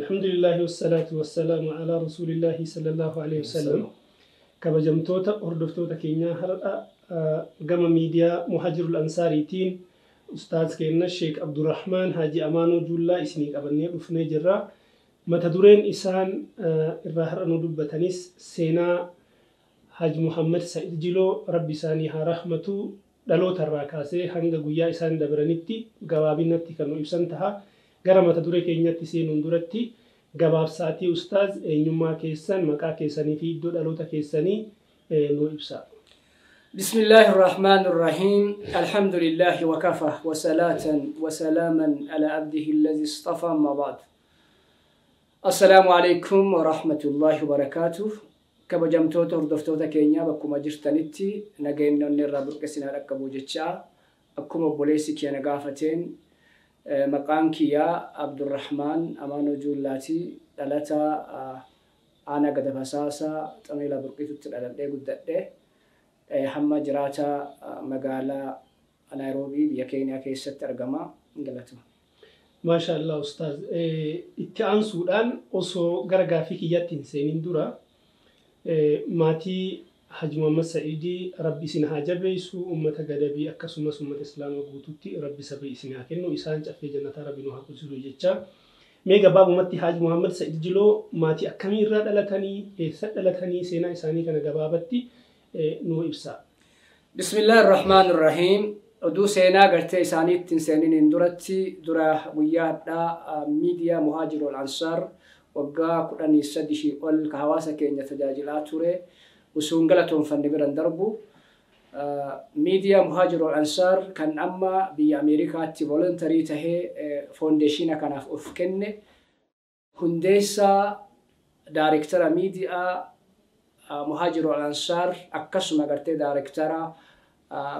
Alhamdulillahi wasalaatu wasalaamu alaa rasuulillahi sallallahu alaihi wasallam. Kabajamtoota hordoftoota keenyaa, har'a gama miidiyaa Muhajirul Ansaariitiin ustaaz keenya Sheek Abdurrahmaan Haji Amaanoo Juullaa isinii qabannee dhufnee jirra. Mata dureen isaan irraa har'a nu dubbatanis seenaa Haji Muhammad Sa'id Jiloo, Rabbi isaanii haa rahmatu, dhaloota irraa kaasee hanga guyyaa isaan dabranitti gabaabinatti kan nu ibsan taha. Gara mata duree keenyatti seenuun duratti gabaabsaatii ustaaz eenyummaa keessan, maqaa keessanii fi iddoo dhaloota keessanii nu ibsa. بسم الله الرحمن الرحيم، الحمد لله وكفى، وصلاة وسلاما على عبده الذي اصطفى، أما بعد، السلام عليكم ورحمة الله وبركاته. Kabajamtoota hordoftoota keenyaa bakkuma jirtanitti nageenya inni irraa burqesinaa dhaqqabu jechaa, akkuma obboleessi kiyya na gaafateen, maqaan kiyyaa Abdurrahmaan Amaanoo Juullaatii, dhalataa aanaa Gada Fasaasaa Xameela Burqitutti dhaladhee guddadhee, hamma jiraataa magaalaa Naayiroobii biyya Keeniyaa keessatti argama. Galatuma. Maasha Allah ustaaz. Itti aansuudhaan osoo gara gaaffii kiyyaatti hin seenin dura, maatii Haji Muhammad Sa'idii Rabbi isin haa jabeessu, uummata Gadabii akkasumas uummata Islaamaa guututti Rabbi sabrii isin haa kennu, isaan caffee jannataa Rabbi nu haa qubsiisu jecha. Mee gabaabumatti Haji Muhammad Sa'id Jiloo maatii akkamii irraa dhalatanii, eessa dhalatanii, seenaa isaanii kana gabaabatti nu ibsa. بسم الله الرحمن الرحيم. Oduu seenaa gartee isaaniitti hin seeniniin duratti dura guyyaa hadhaa miidiyaa Muhaajirul Ansaar waggaa 13 ol ka hawaasa keenya tajaajilaa ture osoo hin galatoonfanne biran darbu. Miidiyaa Muhaajirul Ansaar kan amma biyya Ameerikaatti voluntary tahee foundation kanaaf of kenne, hundeessaa daarektara miidiyaa Muhaajirul Ansaar, akkasuma gartee daarektara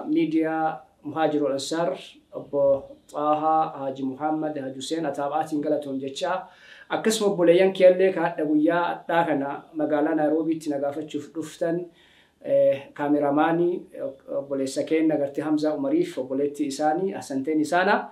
miidiyaa Muhaajirul Ansaar obbo Xaahaa Haji Muhammad Haji Hussein Ataabaatiin galatoon jechaa, akkasuma obboleeyyan kiyyallee ka hadha guyyaa hadhaa kana magaalaa Naayiroobiitti na gaafachuuf dhuftan, kaameramaanii obboleessa keenya gartee Hamzaa Umariif obboleettii isaanii Hasanteen isaana.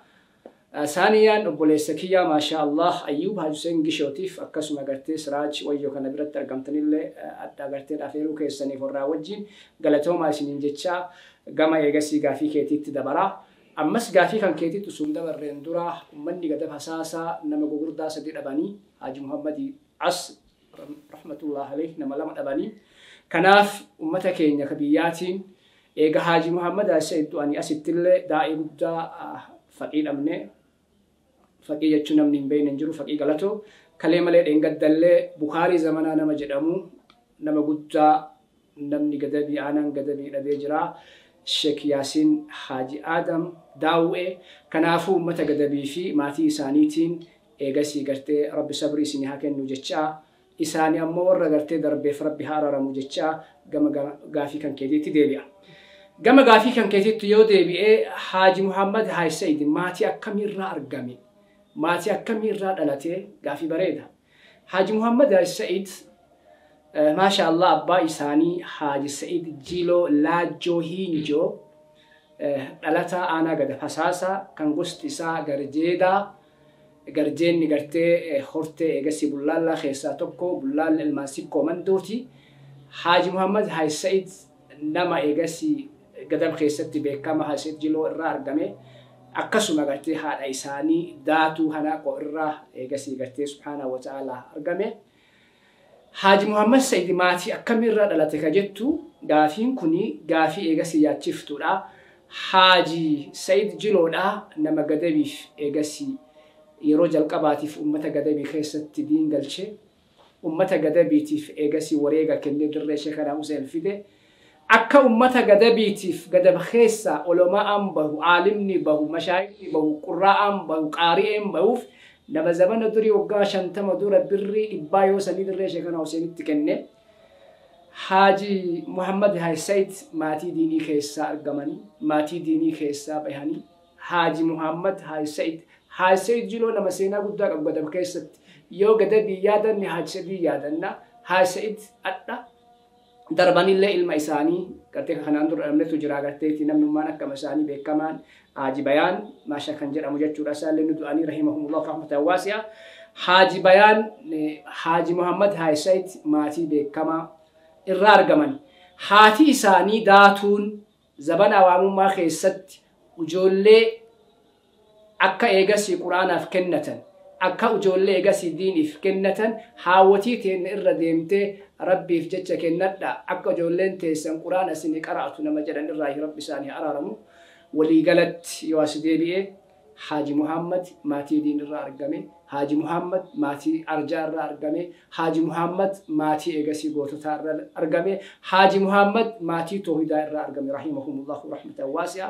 Saaniyaan obboleessa kiyyaa, maashaa Allah, Ayyuub Haji Hussein Gishootiif, akkasuma gartee Siraaj Wayyoo kana biratti argamtanillee adda gartee afeeruu keessaniif warraa wajjin galatoomaa isiniin jechaa, gama eegasii gaafii keetiitti dabaraa. Ammas gaafii kan keetiitti sun dabarreen dura uummanni Gadab Hasaasaa nama gugurdaa sadi dhabanii, Haji Muhammadii as rahmatullah alayh nama lama dhabanii. Kanaaf uummata keenya ka biyyaatiin eega Haji Muhammad Said du'anii asittillee daa'ii guddaa faqii dhabne. Faqii jechuun namni hin beekne hin jiru, faqii galatoo. Kalee malee dheengaddallee Bukaarii zamanaa nama jedhamu, nama guddaa namni Gadabii, aanaan Gadabii dhabee jira. Sheek Yaasiin Haji Adam Daawwee. Kanaafuu uummata Gadabii fi maatii isaaniitiin eegasii gartee Rabbi sabrii isinii haa kennu jechaa, isaanii ammoo warra gartee darbeef Rabbi haa araaramu jechaa, gama gaafii kan keetiitti deebi'a. Gama gaafii kan keetiitti yoo deebi'ee, Haaji Muhammad Haaji Said maatii akkamiirraa argame? Maatii akkamiirraa dhalatee? Gaafii bareeda. Haaji Muhammad Haaji Said, maasha Allah, abbaa isaanii Haaji Said Jiloo Laajjoo Hiinjoo, dhalataa aanaa Gada Fasaasaa kan gosti isaa Garjeedaa. Garjeenni gartee hortee eegasii Bullaallaa keessaa tokko, Bullaalla ilmaan Sikkoo Mandooti. Haaji Muhammad Haaji Said nama eegasii Gadab keessatti beekama Haaji Said Jiloo irraa argame. Akkasuma gartee haadha isaanii Daatuu Hanaaqoo irraa eegasii gartee subhaanahu wa ta'ala argame. Haaji Muhammad Said maatii akkamiirraa dhalate ka jettu gaafiin kuni gaafii eegasii yaachiftuudha. Haaji Said Jiloodha nama Gadabiif eegasii yeroo jalqabaatiif uummata Gadabii keessatti diin galche. Uummata Gadabiitiif eegasii wareega kennee dirree Sheekana Huseen fide. Akka uummata Gadabiitiif Gadab keessa olomaa'aan bahu, aalimni bahu, mashaayikni bahu, qurraa'aan bahu, qaari'een bahuuf nama zamana durii waggaa 50 dura birrii 100 yoo sanii dirree Sheekana Huseenitti kenne. Haaji Muhammad Haaji Said maatii diinii keessaa argamanii, maatii diinii keessaa bahanii, Haaji Muhammad Haaji Said, Haaji Said Jiloo nama seenaa guddaa qabu Gadab keessatti. Yoo Gadabii yaadanne Haaji Saidii yaadanna. Haaji Said adha darbanillee ilma isaanii gartee kanaan dura dhabnetu jira, garteetti namnummaan akkama isaanii beekamaan Haaji Bayaan maasha kan jedhamu jechuudha. Isaallee nu du'anii, rahimahumullah rahmatan waasi'a. Haaji Bayaan Haaji Muhammad Haaji Said maatii beekamaa irraa argaman. Haati isaanii Daatuun zabana awaamummaa keessatti ijoollee akka eegasii Quraanaaf kennatan, akka ijoollee eegasii diiniif kennatan, haawwatii teenne irra deemtee Rabbiif jecha kennadha, akka ijoolleen teessan Quraana isinii qara'atu nama jedhan irraa Rabbi isaanii araaramu. Waliigalatti yoo as deebi'ee Haaji Muhammad maatii diin irraa argame, Haaji Muhammad maatii arjaa irraa argame, Haaji Muhammad maatii eegasii goototaa irraa argame, Haaji Muhammad maatii toohidaa irraa argame, rahimahumullahu rahmatan waasi'a.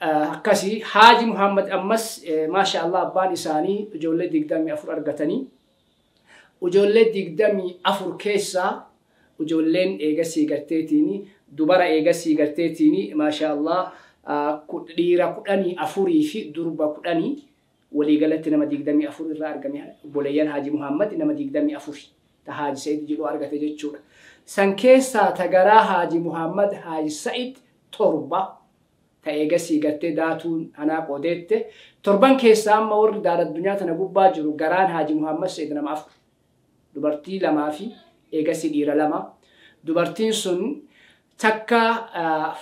Akkasii Haaji Muhammad ammas maasha Allah abbaan isaanii ijoollee 24 argatanii, ijoollee 24 keessaa ijoolleen eegasii garteetiini dubara eegasii garteetiini maasha Allah dhiira 14 fi durba 10 waliigalatti nama 24 irraa argame. Obboleeyyan Haaji Muhammad nama 24 ta Haaji Said jedhu argate jechuudha. San keessaa ta garaa Haaji Muhammad Haaji Said 7 ta eegasii gartee Daatuun anaa qoodeette. 7 keessaa amma warri daara addunyaa tana gubbaa jiru garaan Haaji Muhammad Said nama 4, dubartii 2 fi eegasii dhiira 2. Dubartiin sun takka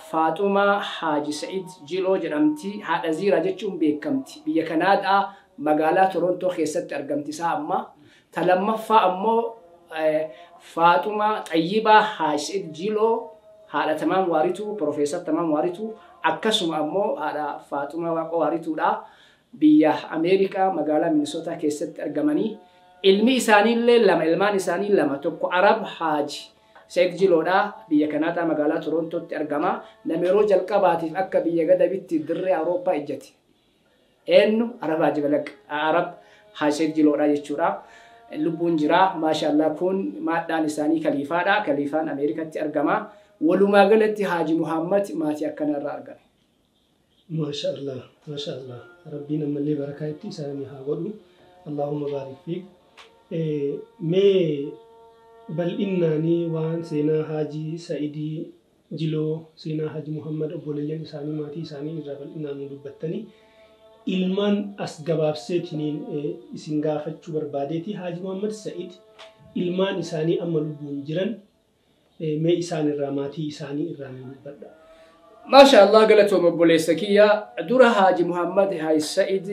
Faaxumaa Haaji Said Jiloo jedhamti, haadha Ziiraa jechuun beekamti. Biyya Kanaadaa magaalaa Torontoo keessatti argamti isaa amma. Ta lammaffaa ammoo Faaxumaa Xayyibaa Haaji Said Jiloo, haadha Tamaam Waarituu, Profeesar Tamaam Waarituu, akkasuma ammoo haadha Faaxumaa Waaqoo Waarituudha. Biyya Ameerikaa magaalaa Minisootaa keessatti argamanii. Ilmi isaaniillee 2, ilmaan isaanii 2, tokko Arab Haaji Said Jiloodha, biyya Kanaadaa magaalaa Torontootti argama. Nama yeroo jalqabaatiif akka biyya Gadabitti dirree Awurooppaa ejjate. Eenyu? Arab Haaji Balaq, Arab Haaji Said Jiloodha jechuudha. Lubbuun jira, maashaallah. Kun maadhaan isaanii Kaliifaadha. Kaliifaan Ameerikaatti argama. Walumaa galatti Haaji Muhammad maatii akkanarraa argame. Maashaallah, maashaallah. Rabbiin ammallee barakaa itti isaanii haa godhu. Allahumma baarik fiik. Mee bal'innaanii waan seenaa Haaji Saidii Jiloo, seenaa Haaji Muhammad, obboleeyyan isaanii, maatii isaanii irraa bal'innaan nu dubbattanii, ilmaan as gabaabseetiniin isin gaafachuu barbaadeeti. Haaji Muhammad Said ilmaan isaanii amma lubbuun jiran mee isaan irraa maatii isaanii irraa nu dubbadha. Maasha Allah, galatooma obboleessa kiyya. Dura Haaji Muhammad Haaji Said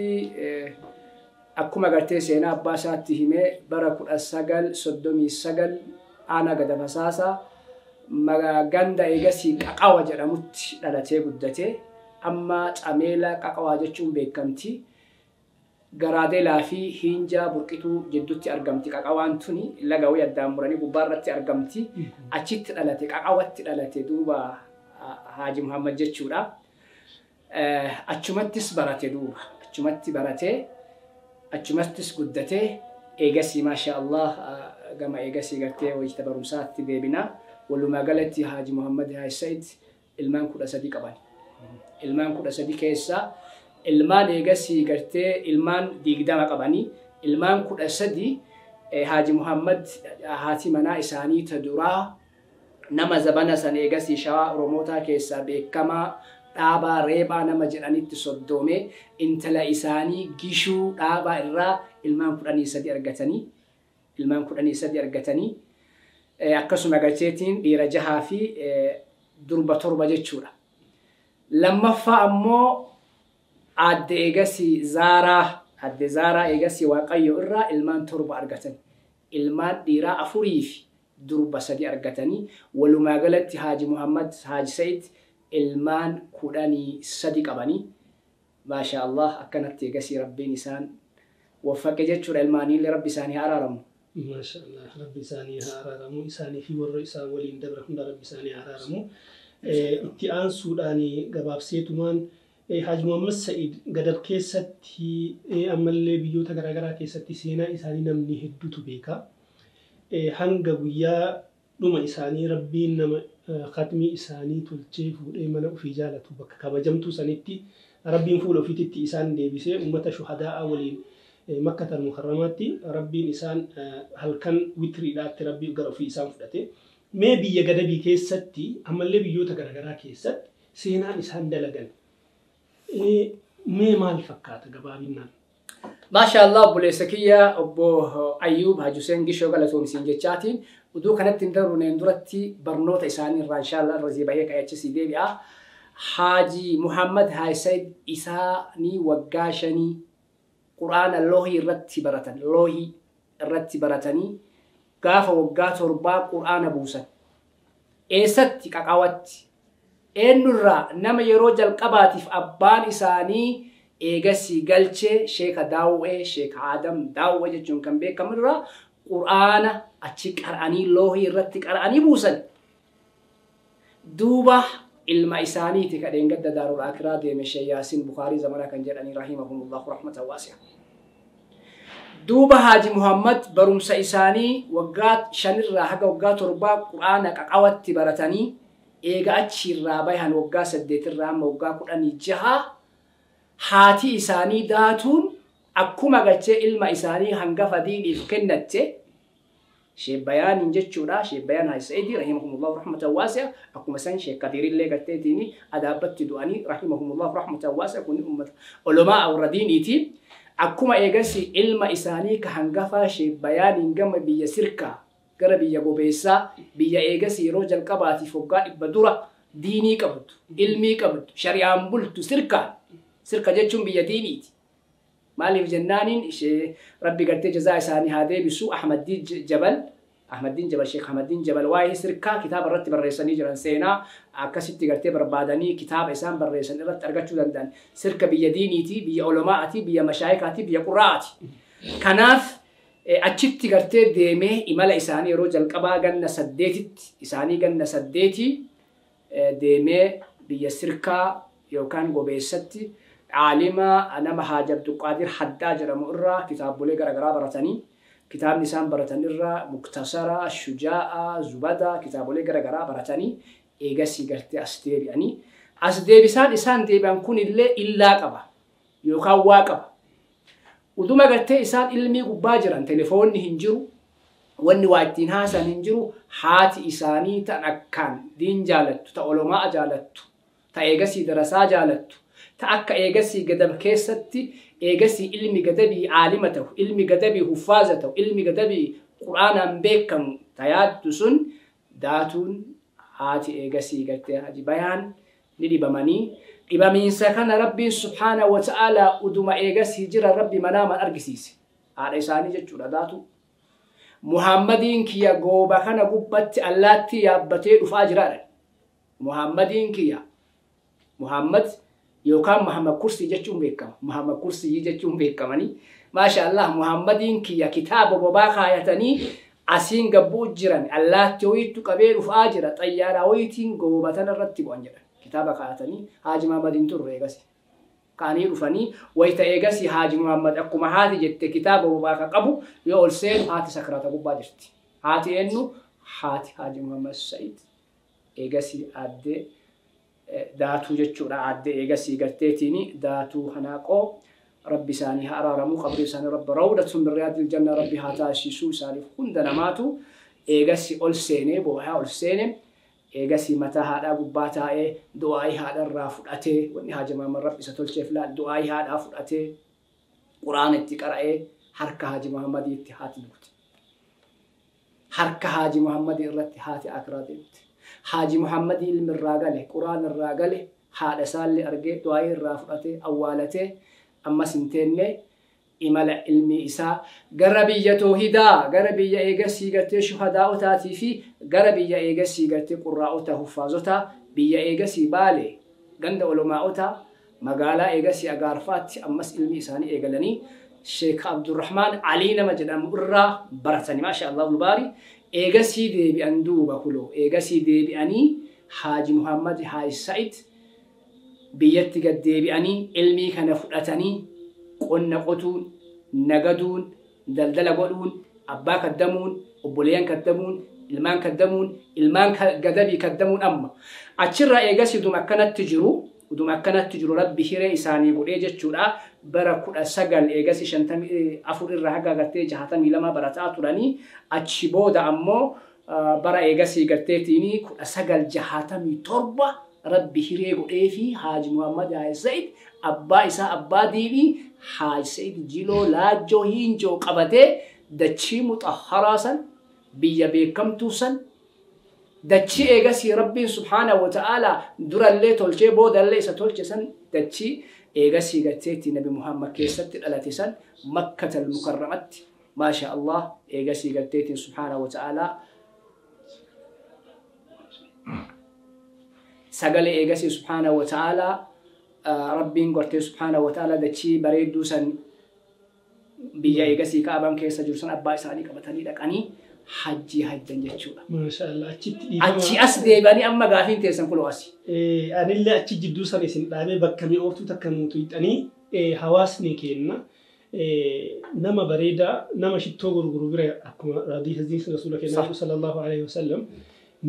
akkuma gartee seenaa abbaa isaatti himee bara 1939 aanaa Gadabasaasa ganda eegasii Qaqawa jedhamutti dhalatee guddate. Amma Cameela Qaqawaa jechuun beekamti. Garaadelaa fi Hiinjaa Burqituu jidduutti argamti. Qaqawaan tuni laga wayii addaan muranii gubbaarratti argamti. Achitti dhalate, Qaqawatti dhalate duuba Haaji Muhammad jechuudha. Achumattis barate duuba. Achumatti baratee, achumattis guddatee, eegasii maasha Allah gama eegasii gartee wayita barumsaatti deebina. Walumaa galatti Haaji Muhammad Haaji Said ilmaan 13 qaban. Ilmaan 13 keessaa ilmaan eegasii gartee ilmaan 20 qabanii, ilmaan 13 Haaji Muhammad haati manaa isaanii ta duraa nama zabana san eegasii shawaa Oromootaa keessaa beekamaa Dhaabaa Reebaa nama jedhanitti soddoome. Intala isaanii Gishuu Dhaabaa irraa ilmaan 13 argatanii, ilmaan 13 argatanii, akkasuma galcheetiin dhiira 6 fi durba 7 jechuudha. Lammaffaa ammoo aadde eegasii Zaaraa, aadde Zaaraa eegasii Waaqayyo irraa ilmaan 7 argatan. Ilmaan dhiiraa 4 fi durba 3 argatanii. Walumaa galatti Haaji Muhammad Haaji Said ilmaan 13 qabanii. Maasha Allah, akkanatti eegasii Rabbiin isaan waffaqe jechuudha. Ilmaaniillee Rabbi isaanii haa araaramu. Maasha Allah, Rabbi isaanii haa araaramu. Isaanii fi warra isaan waliin dabra hunda Rabbi isaanii haa araaramu. Itti aansuudhaan gabaabseetumaan Haaji Muhammad Said Gadab keessatti ammallee biyyoota garaagaraa keessatti seenaa isaanii namni hedduutu beeka. Hanga guyyaa dhuma isaanii Rabbiin nama khatmii isaanii tolchee fuudhee mana ofii jaalatu bakka kabajamtuu sanitti Rabbiin fuula ofiititti isaan deebisee uummata shuhadaa waliin Makkatal Mukarramaatti Rabbiin isaan halkan witriidhaatti Rabbi gara ofii isaan fudhate. Mee biyya Gadabii keessatti ammallee biyyoota garaagaraa keessatti seenaan isaan dalagan mee maal fakkaata gabaabinnaan? Maashaallah obboleessa kiyya obbo Ayyuub Haji Hussein Gishoo galatoomsiin jechaatiin uduu kanatti hin dabruneen duratti barnoota isaanii irraa inshaallah irra sii bahee ka'ee achi sii deebi'a. Haaji Muhammad Haaji Said isaanii waggaa 5 Qur'aana loohii irratti baratan loohii irratti baratanii gaafa waggaa 7 Qur'aana buusan. Eessatti? Qaqawatti. Eenyurraa? Nama yeroo jalqabaatiif abbaan isaanii eegasii galchee Sheeka Daawwee, Sheeka Aadam Daawwee jechuun kan beekamu irraa Qur'aana achi qara'anii loohii irratti qara'anii buusan. Duuba ilma isaaniiti ka dheengadda Daarul Aakiraa deeme Sheek Yaasiin Bukaarii zamanaa kan jedhanii rahimahumullahu rahmatan waasi'a. Duuba Haaji Muhammad barumsa isaanii waggaa 5 irraa haga waggaa 7 Qur'aana qaqawatti baratanii eega achi irraa bahan waggaa 8 irraa hamma waggaa 16 haati isaanii daatuun akkuma gachee ilma isaanii hangafa diiniif kennatte Sheek Bayaaniin jechuudha. Sheek Bayaan Haaji Sa'idii rahimahumullahu rahmatan waasi'a akkuma san Sheek Kadiirillee garteetiin adaabbatti du'anii rahimahumullahu rahmatan waasi'a kun ummata ulamaa warra diiniiti. Akkuma eegasi ilma isaanii ka hangafaa Sheek Bayaaniin gama biyya Sirkaa gara biyya Gobeessaa biyya eegasi yeroo jalqabaatiif waggaa 100 dura diinii qabdu, ilmii qabdu, shari'aan bultu Sirkaan. Sirka jechuun biyya diiniiti. Maaliif jennaaniin ishee Rabbi gartee jazaa isaanii haa deebisu Ahmaddiin Jabal Ahmaddiin Jabal Sheekh Ahmaddiin Jabal waa'ee sirkaa kitaaba irratti barreessanii jiran seenaa akkasitti gartee barbaadanii kitaaba isaan barreessan irratti argachuu danda'an. Sirka biyya diiniiti, biyya olamaa'ati, biyya mashaayikaati, biyya qurraa'aati. Kanaaf achitti gartee deemee imala isaanii yeroo jalqabaa ganna 8tti isaanii ganna 8 deemee biyya sirkaa yookaan gobeessatti aalima nama Haaji Abdulqaadir Haddaa jedhamu irraa kitaabolee garaagaraa baratanii kitaabni isaan baratan irraa Muktasara, Shujaa'a, Zubada kitaabolee garaagaraa baratanii eegasii gartee as deebi'anii as deebisaan isaan deebi'an kunillee illaa qaba yookaan waa qaba. Uduma gartee isaan ilmii gubbaa jiran telefoonni hin jiru, wanni waa ittiin haasan hin jiru, haati isaanii tan akkaan diin jaalattu, ta olomaa jaalattu, ta eegasii darasaa jaalattu, ta akka eegasii gadab keessatti eegasii ilmi gadabii aalima ta'u, ilmi gadabii huffaaza ta'u, ilmi gadabii quraanaan beekamu ta yaaddu sun daatuun haati eegasii gartee Haji Bayaan ni dhibamanii dhibamiinsa kana Rabbiin subhaana wa ta'ala uduma eegasii jira Rabbi manaaman argisiise. Haadha isaanii jechuudha daatu. Muhammadiin kiyya gooba kana gubbatti allaattii yaabbatee dhufaa jiraadha. Muhammadiin kiyya Muhammad yookaan Muhammad Kursii jechuun beekama. Muhammad Kursii jechuun beekamanii. Maasha Allah Muhammadiin kiyya kitaaba bobaa kaayatanii asiin gabbuu jiran allaattii wayiitu qabee dhufaa jira xayyaaraa wayiitiin gooba tana irratti bu'an jedhan. Kitaaba kaayatanii Haaji Muhammad hin turre eegasi. Kaanii dhufanii wayita eegasi Haaji Muhammad akkuma haati jette kitaaba bobaa ka qabu yoo ol seenu haati sakrata gubbaa jirti. Haati eenyu? Haati Haaji Muhammad Sa'id. Eegasi aaddee daatuu jechuudha. Aaddee eegasii garteetiin daatuu hanaaqoo Rabbi isaanii haa araaramuu qabrii isaanii Rabbi rawdatun min riyaadil janna Rabbi haa taasisuu isaaniif hunda namaatu eegasi ol seenee boohaa ol seene eegasii mataa haadhaa gubbaa taa'ee du'aayii haadharraa fudhatee wanni Haaji Muhammad Rabbi isa tolcheef laal du'aayii haadhaa fudhatee Qur'aana itti qara'ee harka Haaji Muhammadiitti haati duute. Harka Haaji Muhammadii irratti haati akiraa deemte. Haaji Muhammadii ilmi irraa gale, Qur'aan irraa gale, haadha isaallee argee du'aayii irraa fudhatee awwaalatee ammas hin teenne imala ilmi isaa gara biyya toohidaa, gara biyya eegasii gartee shuhadaa'otaatii fi gara biyya eegasii gartee qurraa'ota huffaazotaa, biyya eegasii baale ganda olomaa'otaa magaalaa eegasii agaarfaatti ammas ilmi isaanii eegalanii Sheek Abdurrahmaan Alii nama jedhamu irraa baratanii maasha Allahu baari eegasii deebi'an duuba kuloo eegasii deebi'anii Haaji Muhammad Haaji Sa'id biyyatti gad deebi'anii ilmii kana fudhatanii qonna qotuun, nagaduun, daldala godhuun, abbaa kaddamuun, obboleeyyan kaddamuun, ilmaan kaddamuun, ilmaan gadabii kaddamuun amma. Achirraa eegasii uduma akkanatti jiru Rabbi hiree isaanii godhee jechuudha. Bara 19 eegasii 54 irraa haga gartee 62 barataa turanii achi booda ammoo bara eegasii garteetiin 1967 Rabbi hiree godhee fi Haaji Muhammad Haaji Sa'id abbaa isaa abbaa diinii Haaji Sa'id Jiloo Laajjoo Hiinjoo qabatee dachii muxahharaa san biyya beekamtuu san dachii eegasii Rabbiin subhaanahu wa ta'aalaa durallee tolchee boodallee isa tolche san dachii eegasii garteetti Nabi Muhammad keessatti dhalate san Makkatal Mukarramatti maasha Allah eegasii garteettiin subhaanahu wa ta'aalaa sagalee eegasii subhaanahu wa ta'aalaa Rabbiin gartee subhaanahu wa ta'aalaa dachii bareedduu san biyya eegasii Kaabaan keessa jiru san abbaa isaanii qabatanii dhaqanii hajjii hajjan jechuudha. Maashaallah achitti dhiifama. Achi as deebi'anii amma gaafiin teessan kunoo asi. Anillee achi jidduu sana isin dhaabee bakka mi'ooftuu takka nuti hixanii hawaasni keenna nama bareedaa nama shittoo gurguru bira akkuma hadiisa rasuula keenyaa sallallahu alaihi wasallam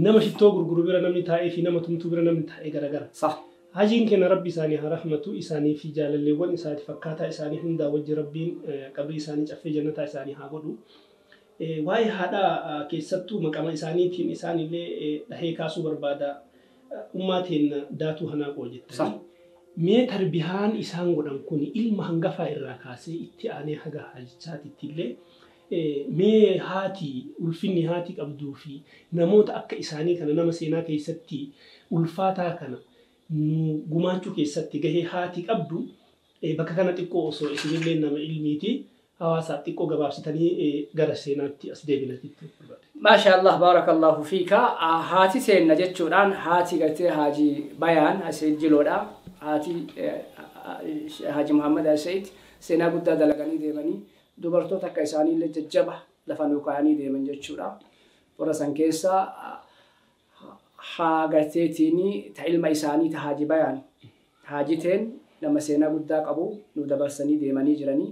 nama shittoo gurguru bira namni taa'ee fi nama tumtuu bira namni taa'ee garagara. Sah. Hajiin keenya Rabbi isaanii haa rahmatu isaanii fi jaalalleewwan isaati fakkaataa isaanii hundaa wajji Rabbiin qabrii isaanii caffee jannataa isaanii haa godhu. Waa'ee haadhaa keessattuu maqama isaaniitiin isaanillee dhahee kaasuu barbaada. Ummaatiin daatuu hanaaqoo jettanii. Mee tarbihaan isaan godhan kun ilma hangafaa irraa kaasee itti aanee haga haajichaatitti illee mee haati ulfinni haati qabduu fi namoota akka isaanii kana nama seenaa keessatti ulfaataa kana nu gumaachuu keessatti gahee haati qabdu bakka kana xiqqoo osoo isinillee nama ilmiiti hawaasaaf xiqqoo gabaabsitanii gara seenaatti as deebina jechuudha barbaade. Maashaallah baarakallahu fiika. Haati seenna jechuudhaan haati gartee Haaji Bayaan Said Jiloodha. Haati Haaji Muhammad Said seenaa guddaa dalaganii deemanii dubartoota akka isaanii illee jajjaba lafa nuu kaa'anii deeman jechuudha. Warra san keessa haa garteetiin ta ilma isaanii ta Haaji Bayaan Haajiteen nama seenaa guddaa qabu nu dabarsanii deemanii jiranii.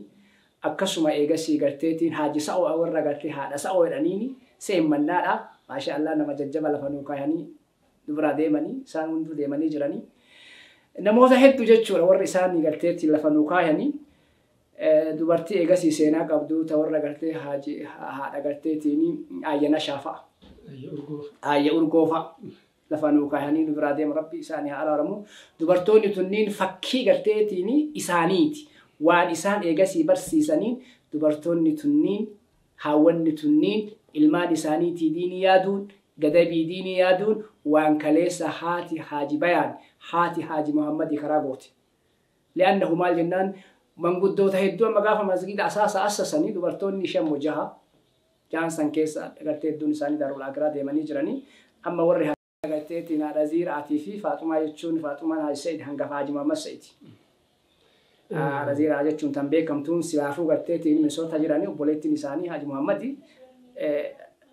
Akkasuma eegasii garteetiin Haaji Sa'oo warra gartee haadha Sa'oo jedhaniini seemmannaadha. Maasha Allah nama jajjaba lafa nuu kaayanii nu biraa deemanii isaan hunduu deemanii jiranii. Namoota hedduu jechuudha warri isaanii garteetiin lafa nuu kaayanii dubartii eegasii seenaa qabdu ta warra gartee Haaji haadha garteetiin Ayyana Shaafa'a. Ayya Urgoofa lafa nuu kaayanii nu biraa deema Rabbi isaanii haa araaramu. Dubartoonni tunniin fakkii garteetiin isaaniiti. Waan isaan eegasii barsiisaniin dubartoonni tunniin haawwanni tunniin ilmaan isaaniitii diinii yaaduun gadabii diinii yaaduun waan kaleessa haati Haaji Bayaan haati Haaji Muhammadii karaa goote. Li'annahu maal jennaan manguddoota hedduu amma gaafa masgiida asaasa assasanii dubartoonni shan jaha jahan san keessa gartee hedduun isaanii daarul aakiraa deemanii jiranii amma warri garteetiin haadha Ziiraatii fi Faaxumaa jechuun Faaxumaan Haaji Sa'id hangafa Haaji Muhammad Sa'id. Haadha Ziiraa jechuun tan beekamtuun silaafuu garteetiin Minisoota jiranii obboleettiin isaanii Haaji Muhammadi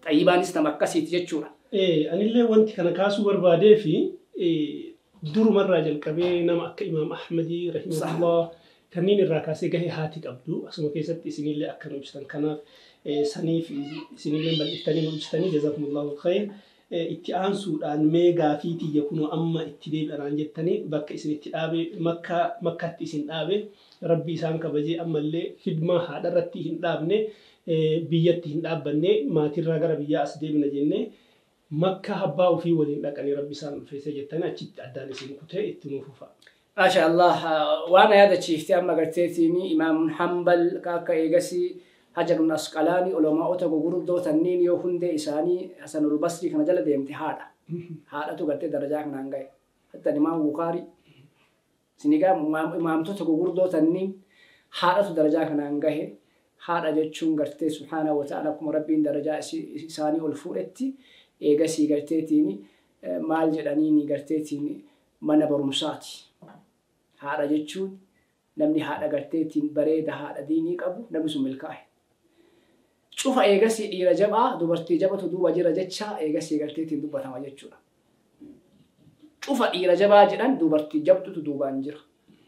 xayyibaanis nama akkasiiti jechuudha. Anillee wanti kana kaasuu barbaadee fi durumarraa jalqabee nama akka Imaam Ahmadii rahimahullah kanneen irraa kaasee gahee haati qabdu asuma keessatti isinillee akka nu ibsitan kanaaf saniif isinillee bal'iftanii nu ibsitanii jazakumullahu khayr. Itti aansuudhaan mee gaafii tiyya kunoo amma itti deebi'anaan jettanii bakka isin itti dhaabe makkaatti isin dhaabe Rabbi isaan kabajee ammallee fidmaa haadharratti hin dhaabne biyyatti hin dhaabbanne maatirraa gara biyyaa as deebina jennee makka abbaa ofii waliin dhaqanii Rabbi isaan ulfeesse jettanii achitti addaan isin kutee itti nuuf fufa. Maasha Allah waan yaadachiifte amma garteetiin Imaam Hanbal akka eegasii Hajarun Asqalaanii ulamaa'ota gurguddoo tanniin yoo hundee isaanii Hasanul Basrii kana jala deemte haadha. Haadhatu gartee darajaa kanaan gahe. Hatta Imaam Bukaarii sinigaa imaamtota gurguddoo tanniin haadhatu darajaa kanaan gahe. Haadha jechuun gartee subhaanahu wa ta'ala akkuma Rabbiin darajaa isaanii ol fuudhetti eegasii garteetiin maal jedhaniin garteetiin mana barumsaati. Haadha jechuun namni haadha garteetiin bareeda haadha diinii qabu namni sun milkaa'e. Cufa eegasii dhiira jabaa dubartii jabatu duuba jira jecha eegasii garteetiin dubbatama jechuudha. Cufa dhiira jabaa jedhan dubartii jabdutu duubaan jira.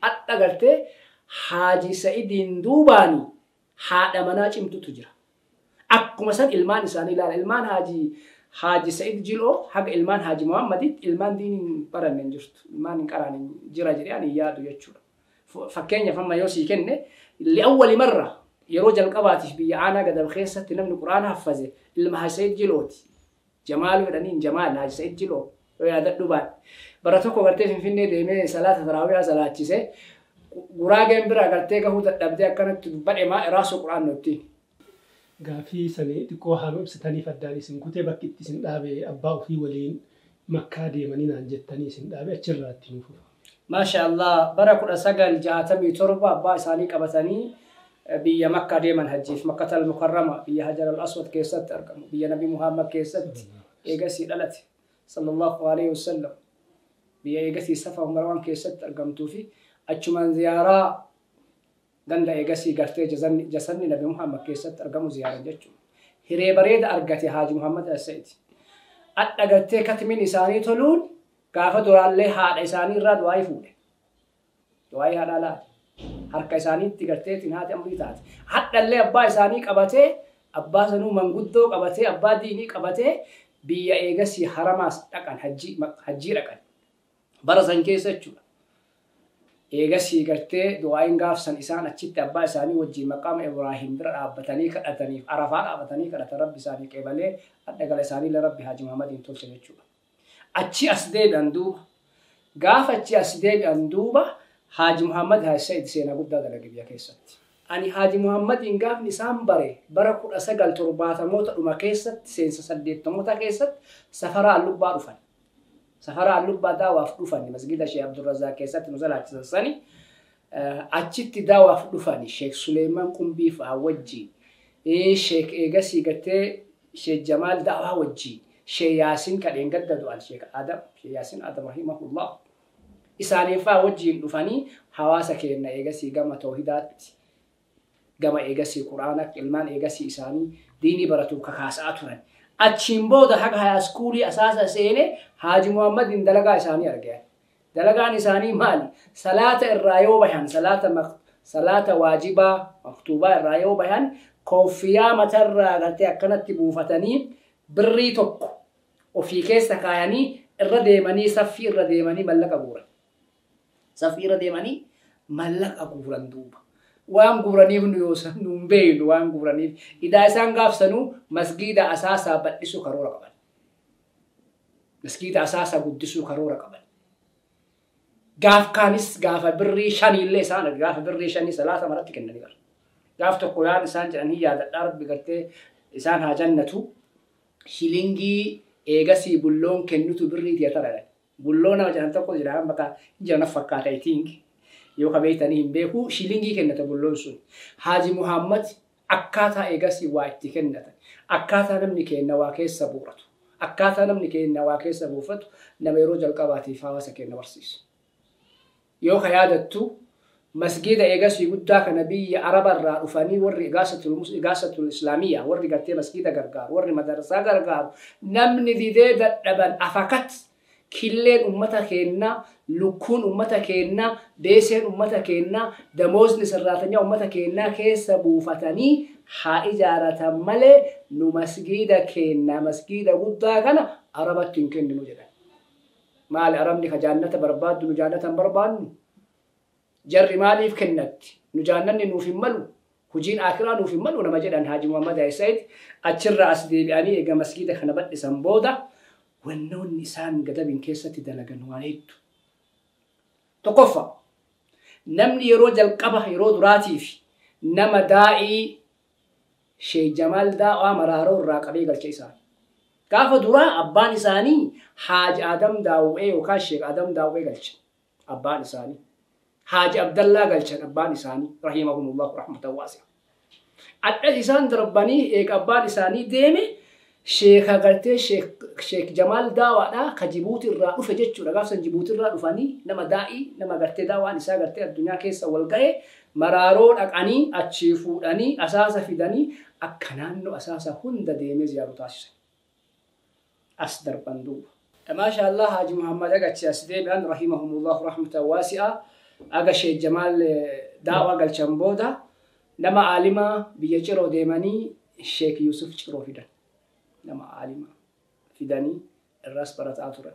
Adda gartee Haaji Sa'idiin duubaani haadha manaa cimtutu jira. Akkuma san ilmaan isaanii ilaala. Ilmaan Haaji Sa'id Jiloo haga ilmaan Haaji Muhammaditti ilmaan diiniin hin baranne hin jirtu. Ilmaan hin qaraane jira jedhee ani yaadu jechuudha. Fakkeenyaaf amma yoo sii kenne li'awwali marra yeroo jalqabaatiif biyya aanaa gadab keessatti namni quraana haffaze ilma Haaji Sa'id Jilooti. Jamaaluu jedhaniin Jamaal Haaji Sa'id Jiloo. Yoo yaadadhu baadhe. Bara tokko gartee Finfinnee deemee salaata taraawiyaa salaachise. Guraageen bira gartee gahuu dadhabdee akkanatti dubbadhe maa iraasu quraan nutti. Gaafii sanii xiqqoo haaloo ibsitaniif addaan isin kutee bakki itti isin dhaabe abbaa ofii waliin Makkaa deemanii naan jettanii isin dhaabe achirraa itti nuuf fufa. Maasha Allah bara 1967 abbaa isaanii qabatanii biyya Makkaa deeman hajjiif Makkatal Mukarrama biyya Hajar al-Aswad keessatti argamu biyya Nabi Muhammad keessatti eegasii dhalate sallallahu alaihi wasallam biyya eegasii Safa Marwaan keessatti argamtuu fi achumaan ziyaaraa ganda eegasii gartee jasanni Nabi Muhammad keessatti argamu ziyaaran jechuudha. Hiree bareeda argate Haaji Muhammad Al-Said. Adha gartee katmiin isaanii toluun gaafa duraallee haadha isaanii irraa du'aayii fuudhe. Du'aayii haadhaa laate. Harka isaaniitti garteetiin haati amrii taate. Hadhallee abbaa isaanii qabatee abbaa sanuu manguddoo qabatee abbaa diinii qabatee biyya eegasii haramaas dhaqan hajjii dhaqan. Bara san keessa jechuudha. Eegasii gartee du'aayiin gaafsan isaan achitti abbaa isaanii wajjin maqaama Ibraahim bira dhaabbatanii kadhataniif Arafaa dhaabbatanii kadhatan rabbi isaanii qeebalee adda gala isaanii rabbi Haaji Muhammadiin tolche jechuudha. Achi as deebi'an duuba. Gaafa achi as deebi'an duuba Haaji Muhammad Haaji Said seenaa guddaa dalage biyya keessatti. Ani Haaji Muhammadiin gaafni isaan bare bara 1970moota dhuma keessatti seensa 80moota keessatti safara Allubbaa dhufan. Safara Allubbaa daawaaf dhufan masgida Sheekh Abdurrazaaq keessatti nu salaachisan sani achitti daawaaf dhufan Sheekh Suleeman Qumbii fa'aa wajjin Sheekh eegasii gartee Sheekh Jamaal daawaa wajjin Sheekh Yaasin kadheen gadda du'an Sheekh Adam Sheekh Yaasin Adam rahimahullah isaanii fa'aa wajjin dhufanii hawaasa keenya eegasii gama toohidaatti gama eegasii quraana ilmaan eegasii isaanii diinii baratuuf kakaasaa turan. Achiin booda haga haayiskuulii asaasa seene Haaji Muhammadiin dalagaa isaanii argan. Dalagaan isaanii maali? Salaata irraa yoo bahan salaata waajibaa maktuubaa irraa yoo bahan kooffiyaa matarraa gartee akkanatti buufatanii birrii tokko ofii keessa kaayanii irra deemanii saffii irra deemanii mallaqa guuran. Saffii irra deemanii mallaqa guuran duuba. Waan guuraniif nu yoo nu hin beeknu waan guuraniif idaa isaan gaafsanuu masgiida asaasaa bal'isuu karoora qaban. Masgiida asaasaa guddisuu karoora qaban. Gaaf kaanis gaafa birrii shaniillee isaan gaafa birrii shanii salaata maratti kennanii bara. Gaaf tokko yaan isaan jedhanii yaadadhaa rabbi gartee isaan haa jannatu shilingii eegasii bulloon kennutu birrii tiyatara. Bulloo nama jedhan tokko jira maqaa jira fakkaata I think. Yoo kabeetanii hin beeku shilingii kennata bulloon sun. Haaji Muhammad akkaataa eegasii waa itti kennatan. Akkaataa namni kenna waa keessa buuratu. Akkaataa namni kenna waa keessa buufatu nama yeroo jalqabaatiif hawaasa kenna barsiisu. Yoo ka yaadattu masgiida eegasii guddaa kana biyya Arabarraa dhufanii warri igaasatul Islaamiyyaa warri gartee masgiida gargaaru warri madarsaa gargaaru namni didee dadhaban afakat killeen ummata keenyaa, lukkuun ummata keenyaa, beeseen ummata keenyaa, damoosni sirraatanyaa ummata keenyaa keessa buufatanii haa ijaaratan malee nu masgiida keenyaa masgiida guddaa kana Arabatti hin kenninu jedhan. Maali Arabni ka jaannata barbaaddu nu jaannata hin barbaannu? Jarri maaliif kennatti? Nu jaannanni nuuf hin malu? Hojiin akiraa nuuf hin malu nama jedhan Haaji Muhammad Said achirraa as deebi'anii eega masgiida kana bal'isan booda wannoonni isaan gadabiin keessatti dalagan waan hedduu. Tokkoffaa namni yeroo jalqaba yeroo duraatiif nama daa'ii Sheekh Jamaal Daawaa Maraaroo irraa qabee galche isaani. Gaafa duraa abbaan isaanii Haaji Adam Daawwee yookaan Sheekh Adam Daawwee galche abbaan isaanii. Haaji Abdallaa galchan abbaan isaanii rahimahumullahu rahmatan waasi'a. Adda isaan darbanii eega abbaan isaanii deeme Sheekha gartee Sheekh Jamaal Daawaadha ka Jibuuti irraa dhufe jechuudha. Gaafsan Jibuuti irraa dhufanii nama daa'ii nama gartee daawaan isaa gartee addunyaa keessa wal ga'e maraaroo dhaqanii achii fuudhanii asaasa fidanii akka naannoo asaasa hunda deemee ziyaaru taasisan. As darban duuba. Maasha Allah Haaji Muhammad agachi as deebi'an rahimahumullahu rahmatan waasi'a. Aga Sheekh Jamaal Daawaa galchan booda nama aalimaa biyya Ciroo deemanii Sheekh Yusuf Ciroo fidan. Nama aalimaa fidanii irraas barataa turan.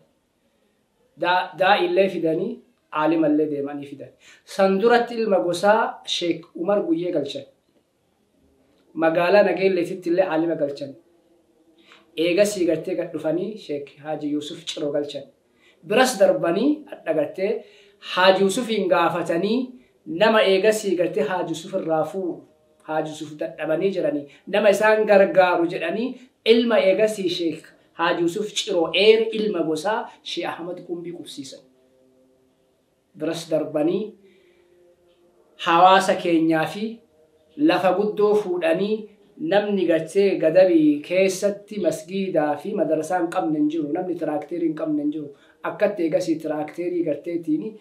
Daa'illee fidanii aalimallee deemanii fidan. San duratti ilma gosaa Sheekh Umar Guyyee galchan. Magaalaa Nageelleetitti illee aalima galchan. Eegasii gartee gad dhufanii Sheekh Haaji Yusuf Ciroo galchan. Biras darbanii adda gartee Haaji Yusufiin gaafatanii nama eegasii gartee Haaji Yusuf irraa fuudhu. Haaji Yusuf dadhabanii jiranii nama isaan gargaaru jedhanii ilma eegasii Sheek Haaji Yusuf Ciroo eeri ilma gosaa Sheek Ahmad Qumbii qubsiisan. Biras darbanii hawaasa keenyaa fi lafa guddoo fuudhanii namni gartee Gadabii keessatti masgiidaa fi madarsaa hin qabne hin jiru, namni tiraakteerii hin qabne hin jiru. Akkatti eegasii tiraakteerii garteetiin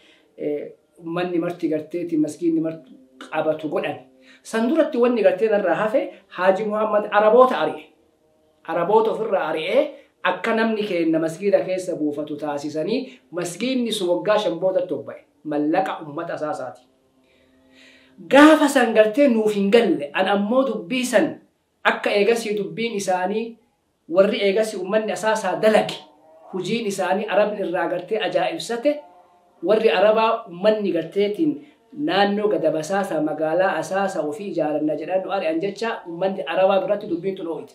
manni marti garteetiin masgiidni marti qabatu godhan. San duratti wanni gartee narraa hafe Haaji Muhammad Araboota ari'e. Araboota ofirraa ari'ee akka namni keenya masgiida keessa buufatu taasisanii masgiidni sun waggaa 5 boodatti obba'e. Mallaqa uummata asaasaati. Gaafa san gartee nuuf hin galle an ammoo dubbii san akka eegasii dubbiin isaanii warri eegasii uummanni asaasaa dalage hujiin isaanii arabni irraa gartee ajaa'ibsate warri arabaa uummanni garteetiin naannoo Gadab Asaasaa magaalaa Asaasaa ofii ijaaranna jedhan nu ari'an jecha uummanni arabaa biratti dubbiin tun oo'ite.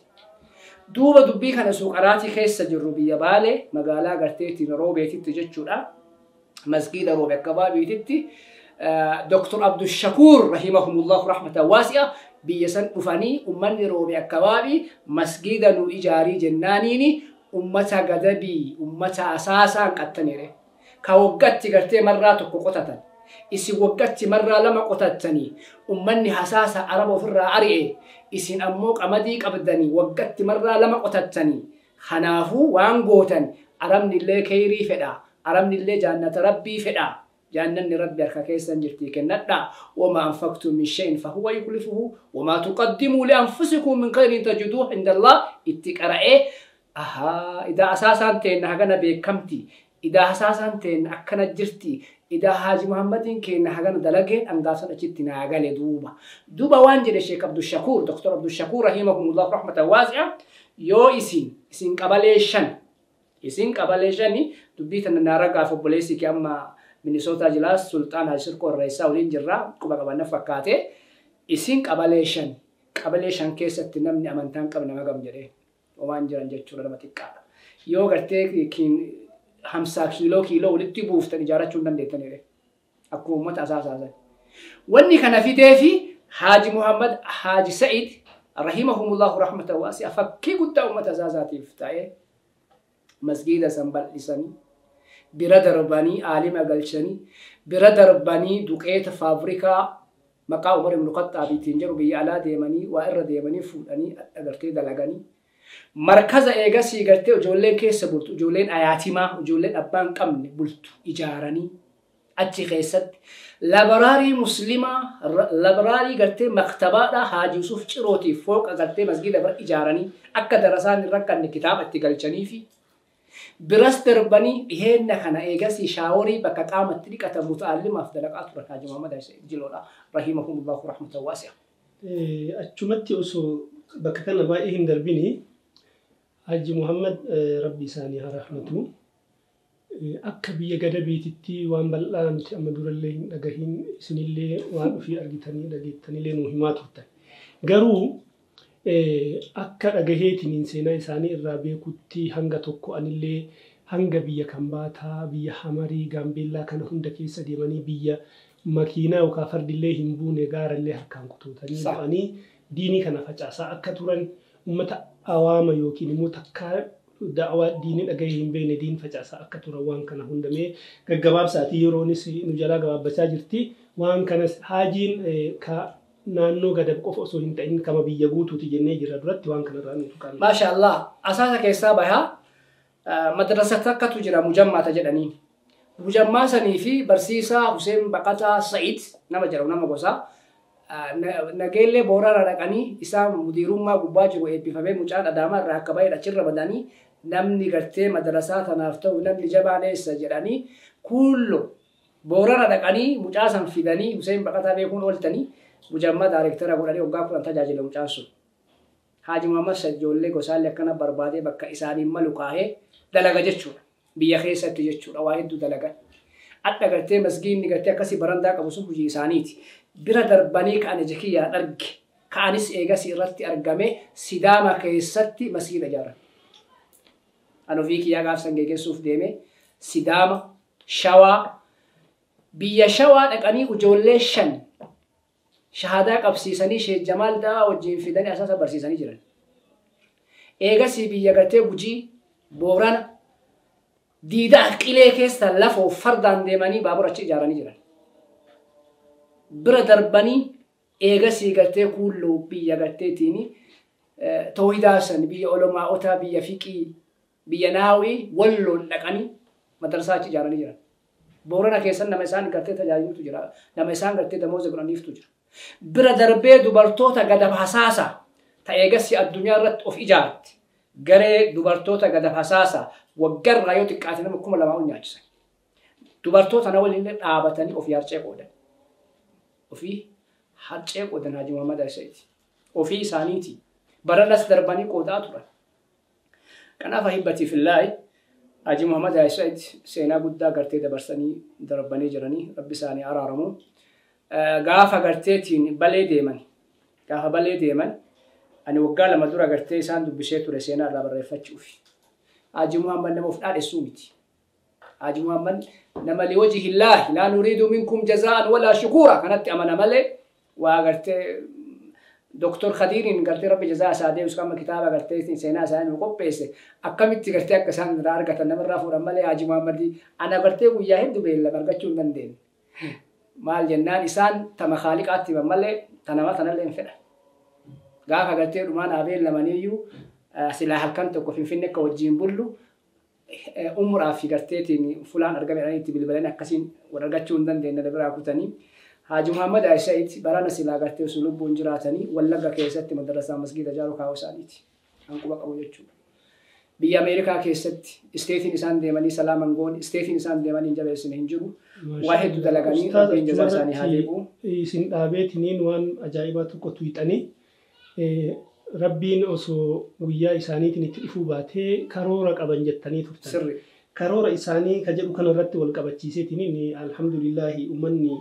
Duuba dubbii kana suuqaraatii keessa jirru biyya Baalee magaalaa garteetiin Roobeetitti jechuudha. Masgiida Roobe akka baabiititti Dr. Abdushakuur rahimahumullahu rahmatan waasi'a biyya san dhufanii uummanni Roobe akka baabii masgiida nu ijaarii jennaaniini ummata Gadabii ummata Asaasaan qaxxaniire. Ka waggatti gartee marraa tokko qotatan. Isin waggatti marraa 2 qotattanii ummanni Asaasa araba ofirraa ari'e isin ammoo qamadii qabdanii waggatti marraa 2 qotattanii kanaafuu waan gootan arabni illee keyrii fedha arabni illee jaannata rabbii fedha jaannanni rabbi harka keessan jirtii kennadha wamaa anfaqtum min shay'in fahuwa yukhlifuhu wamaa tuqaddimuu lianfusikum min khayrin tajiduuhu inda Allah itti qara'ee ahaa idaa Asaasaan teenna hagana beekamti idaa Asaasaan teenna akkana jirti idaa Haaji Muhammadiin keenna hagana dalageen dhangaafsan achitti naa gale duuba. Duuba waan jedhe Sheek Abdushakuur, Dr. Abdushakuur rahimahumullah rahmatan waasi'a yoo isin qabalee 5 isin qabalee 5 dubbii tana naa ragaaf obboleessi kee amma Minisootaa jilaas Sultaan Haaji Sirqoo Irreessaa waliin jirra quba qabanna fakkaate isin qabalee 5 qabalee 5 keessatti namni amantaan qabna magam jedhee waan jiran jechuudha nama xiqqaadha. Yoo gartee 50 kiiloo walitti buuftan ijaarrachuu hin dandeettanidha. Akkuma uummata Asaasaa. Wanni kana fidee fi Haaji Muhammad Haaji Sa'id rahimahumullahu rahmatan waasi'a fakkii guddaa uummata Asaasaatiif ta'ee masgiida san bal'isanii bira darbanii aalima galchanii bira darbanii duqeeta faabrikaa maqaa Umar ibn Khaxxaabiitiin jedhu biyya alaa deemanii waa irra deemanii fuudhanii agartee dalaganii markaza eegasii gartee ijoolleen keessa bultu ijoolleen ayaatimaa ijoolleen abbaan qabne bultu ijaaranii achi keessatti labaraarii muslimaa labaraarii gartee maktabaadhaa Haaji Yusuf Cirootiif fooqa gartee masgiida bira ijaaranii akka darasaan hin rakkanne kitaaba itti galchanii fi biras darbanii dhiheenna kana eegasii shaaworii bakka qaamatti dhiqatan muta'allimaaf dalaqaa turan Haaji Muhammad Jiloodha rahimahumullahu rahmatan waasi'a. Achumatti osoo bakka kana baay'ee hin darbini Haaji Muhammad rabbi isaanii haa rahmatu akka biyya Gadabiititti waan bal'aa nuti amma durallee hin dhagahin isinillee waan ofii argitanii dhageettanillee nuu himaa turtan. Garuu akka dhagaheetiin seenaa isaanii irraa beekutti hanga tokko anillee hanga biyya Kambaataa, biyya Hamarii, Gaambeellaa kana hunda keessa deemanii biyya makiinaa yookaan fardillee hin buune gaarallee harkaan kutootanii bu'anii diinii kana facaasaa akka turan uummata awaama yookiin immoo takkaa da'awaa diinii dhagahee hin beekne diin facaasaa akka turan waan kana hundamee gaggabaabsaatii yeroonis nu jalaa gabaabbachaa jirti. Waan kanas haajiin ka naannoo Gadab qofa osoo hin ta'in kama biyya guutuuti jennee jira duratti waan kanarraa nutu qabna. Maasha Allah Asaasa keessaa bahaa madrasa takkatu jira mujammaata jedhaniin. Mujammaa sanii fi barsiisaa Hussein Baqataa Sa'id nama jedhamu nama gosaa nageellee Booranaa dhaqanii isaa mudiirummaa gubbaa jiru eebbifamee mucaan Adaamaa irraa akka bahe achirra badanii namni gartee madrasaa tanaaf ta'u namni jabaan eessa jedhanii kullo Boorana dhaqanii mucaa san fidanii Hussein Baqataa beekuun ooltanii mujammaa daarektara godhanii waggaa 10 tajaajila mucaan sun. Haaji Muhammad ijoollee gosaallee akkana barbaadee bakka isaaniin malu kaahee dalaga jechuudha. Biyya keessatti jechuudha waa hedduu dalagan. Adda gartee masgiinni gartee akkasii barandaa qabu sun hojii isaaniiti. Bira darbanii ka'an ija kiyyaan arge. Ka'anis eegas irratti argame Sidaama keessatti masgiida ijaaran. An ofii kiyyaa gaafsan geggeessuuf deeme Sidaama, Shawaa, biyya Shawaa dhaqanii ijoollee 5 shahaadaa qabsiisanii Sheekh Jamaal Da'aa wajjin fidanii asaasa barsiisanii jiran. Eegasii biyya gartee Gujii, Boorana, Diidaa Qilee keessa lafoo fardaan deemanii baabura achi ijaaranii jiran. Bira darbanii eegasii gartee kuulloo biyya garteetiin toohidaa san biyya olamaa'otaa biyya fiqii biyya naawii walloon dhaqanii madarsaa achi ijaaranii jiran. Boorana keessan nama isaan gartee tajaajilutu jira. Nama isaan gartee damooza godhaniiftu jira. Bira darbee dubartoota gadab hasaasa ta eegasii addunyaa irratti of ijaarte. Garee dubartoota gadab hasaasa waggarraa yoo xiqqaate nama 2000 ol nyaachisan. Dubartoota na waliin dhaabatanii ofii harcee qoodan. Ofii harcee qoodan Haaji Muhammad Sa'iid. Ofii isaaniiti. Baranas darbanii qoodaa turan. Kanaaf ahibbatii fillaahi Haaji Muhammad Sa'iid seenaa guddaa gartee dabarsanii darbanii jiranii rabbi isaanii araaramu. Gaafa garteetiin balee deeman. Gaafa balee deeman ani waggaa 2 dura gartee isaan dubbisee ture seenaa irraa barreeffachuuf. Haaji Muhammad nama of dhaadhessuu miti. Haaji Muhammad nama liwajhillaahi laa nuriidu minkum jazaa'an walaa shukuura kanatti amana malee waa gartee Doktor Khadiiriin gartee rabbi jazaa isaa deebisu kama kitaaba gartee seenaa isaanii nu qopheesse akkamitti gartee akka isaan irraa argatan namarraa fuudhan malee Haaji Muhammad ana gartee guyyaa hedduu beellama argachuu hin dandeenye. Maal jennaan isaan tama khaaliqaatti himan malee tanama tanallee hin fedhan. Gaafa gartee dhumaan haa beellamaniiyyuu silaa halkan tokko Finfinnee akka wajjin bullu umuraa fi garteetiin fulaan argame itti bilbilanii akkasiin wal argachuu hin dandeenye biraa kutanii. Haaji Muhammad Sa'iid barana silaa gartee osoo lubbuun jiraatanii Wallagga keessatti madrasaa masgiida ijaaruu kaa'uu isaaniiti. Hanquba qabu jechuudha. Biyya Ameerikaa keessatti isteetiin isaan deemanii salaaman goon isteetiin isaan deemanii hin jabeessine hin jiru. Waa hedduu dalaganii rabbiin jazaa isaanii haa deebi'u. Isin dhaabeetiniin waan ajaa'ibaa tokko tuuxanii rabbiin osoo guyyaa isaaniitiin itti dhufuu baatee karoora qaban jettanii turtan. Sirri. Karoora isaanii ka jedhu kanarratti wal qabachiiseetiniin alhamdulillaahi uummanni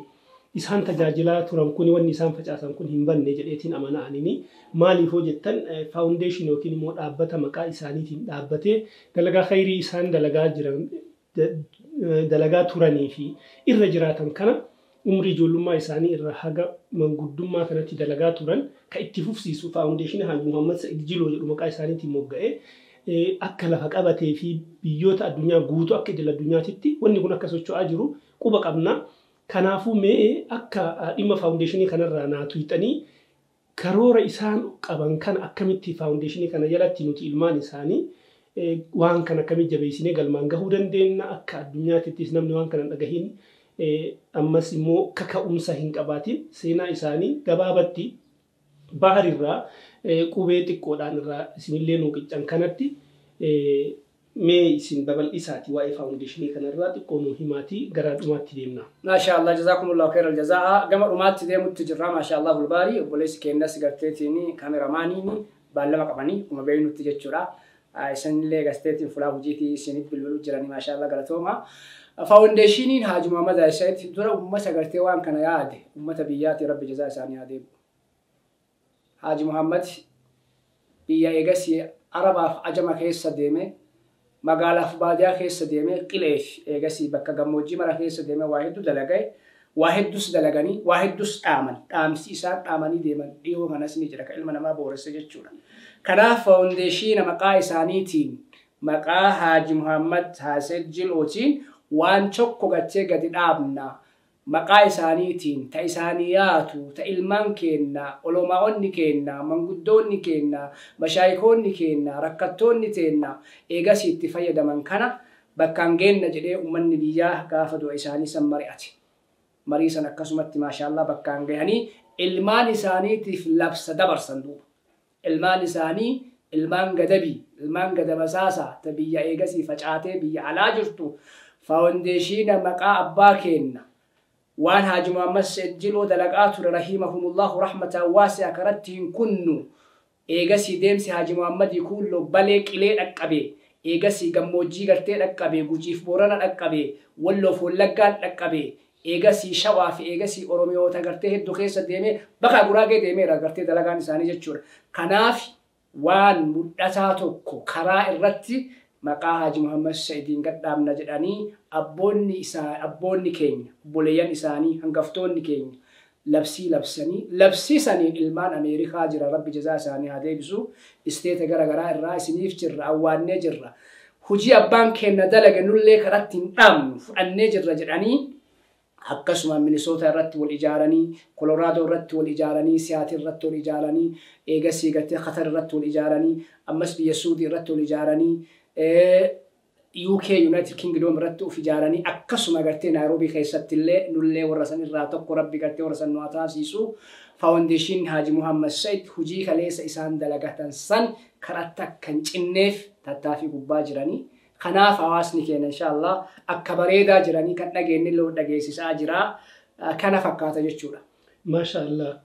isaan tajaajilaa turan kun wanni isaan facaasan kun hin banne jedheetiin amana'anii maaliif hoo jettan faawundeeshinii yookiin immoo dhaabbata maqaa isaaniitiin dhaabbatee dalagaa khayrii isaan dalagaa jiran dalagaa turanii fi irra jiraatan kana umrii ijoollummaa isaanii irra haga manguddummaa kanatti dalagaa turan ka itti fufsiisu faawundeeshinii Haaji Muhammad Sa'iid Jiloo jedhu maqaa isaaniitiin mogga'ee akka lafa qabatee fi biyyoota addunyaa guutuu akka idil addunyaatitti wanni kun akka socho'aa jiru quba qabna. Kanaafuu mee akka dhimma faawundeeshinii kanarraa naa tuuxanii karoora isaan qaban kana akkamitti faawundeeshinii kana jalatti nuti ilmaan isaanii waan kana akkamitti jabeessinee galmaan gahuu dandeenya akka addunyaatittis namni waan kana dhagahin ammas immoo kaka'umsa hin qabaatin seenaa isaanii gabaabatti baharirraa qubee xiqqoodhaan irraa isinillee nuu qiccan kanatti mee isin babal'isaati waa'ee faawundeeshinii kanarraa xiqqoo nuu himaatii gara dhumaatti deemna. Maashaallah jazaakumullahu khairal jazaa gama dhumaatti deemutti jirra maashaallah bulbaarii obboleessi keenyas garteetiin kaameramaaniin baallama qabanii kuma beeynutti jechuudha. Isinillee garteetiin fulaa hojiitii isinitti bilbiluu jiranii maashaallah galatooma. Faawundeeshiniin Haaji Muhammad Sa'iid dura uummata gartee waan kana yaade uummata biyyaati rabbi jazaa isaanii haa deebi'u. Haaji Muhammad biyya eegasii Arabaaf ajama keessa deeme magaalaaf baadiyaa keessa deeme qileef eegasii bakka gammoojjii mara keessa deeme waa hedduu dalagee waa hedduus dalaganii waa hedduus dhaaman dhaamsi isaan dhaamanii deeman dhiyoo kanas ni jira ka ilma namaa booresse jechuudha. Kanaaf faawundeeshiina maqaa isaaniitiin maqaa Haaji Muhammad Sa'iid Jilootiin waan tokko gattee gadi dhaabna maqaa isaaniitiin ta isaanii yaatu ta ilmaan keenna olomaa'onni keenna manguddoonni keenna mashaayikoonni keenna rakkattoonni teenna eegasii itti fayyadaman kana bakkaan geenna jedhee uummanni biyyaa gaafa du'a isaanii san mari'ate. Marii san akkasumatti maashaallaa bakkaan gahanii ilmaan isaaniitiif labsa dabarsan duuba. Ilmaan isaanii ilmaan gadabii ilmaan gadabasaasaa ta biyya eegasii facaatee biyya alaa jirtu faawundeeshiina maqaa abbaa keenna waan Haaji Muhammad Sa'iid Jiloo dalagaa ture rahimahumullahu rahmatan waasi'a karatti hin kunnu eegasii deemsi Haaji Muhammadii kuulloo balee qilee dhaqqabe eegasii gammoojjii gartee dhaqqabe Gujiif Boorana dhaqqabe Walloof Wallaggaan dhaqqabe eegasii Shawaa fi eegasii Oromiyoota gartee hedduu keessa deemee bakka Guraagee deemeera gartee dalagaan isaanii jechuudha. Kanaaf waan mul'ataa tokko karaa irratti Maqaa Haaji Muhammad Sa'idiin gadhaabna jedhanii abboonni keenya, obboleeyyan isaanii, hangaftoonni keenya labsii labsanii, labsii saniin ilmaan Ameerikaa jira, Rabbi jazaa isaanii haa deebisu, isteeta garaagaraa irraa isiniif jirra, awwaannee jirra. Hujii abbaan keenya dalage nullee karatti hin dhaabnu fudhannee jirra jedhanii akkasuma Minisoota irratti wal ijaaranii, Koloraadoo irratti wal ijaaranii, Siyaatil irratti wal ijaaranii, eegasii gartee Qatar irratti wal ijaaranii, ammas biyya Suudii irratti wal ijaaranii, UK United Kingdom irratti of ijaaranii, akkasuma gartee Naayiroobii keessatti illee nullee warra san irraa tokko Rabbi gartee warra san nu haa taasisu. Faawundeeshinii Haaji Muhammad Said hujii kaleessa isaan dalagatan san karatti akka hin cinneef tattaaffii gubbaa jiranii. Kanaaf hawaasni keenya inshaallah akka bareedaa jiranii kan dhageenye illee dhageessisaa jira. Kana fakkaata jechuudha. Maasha Allah.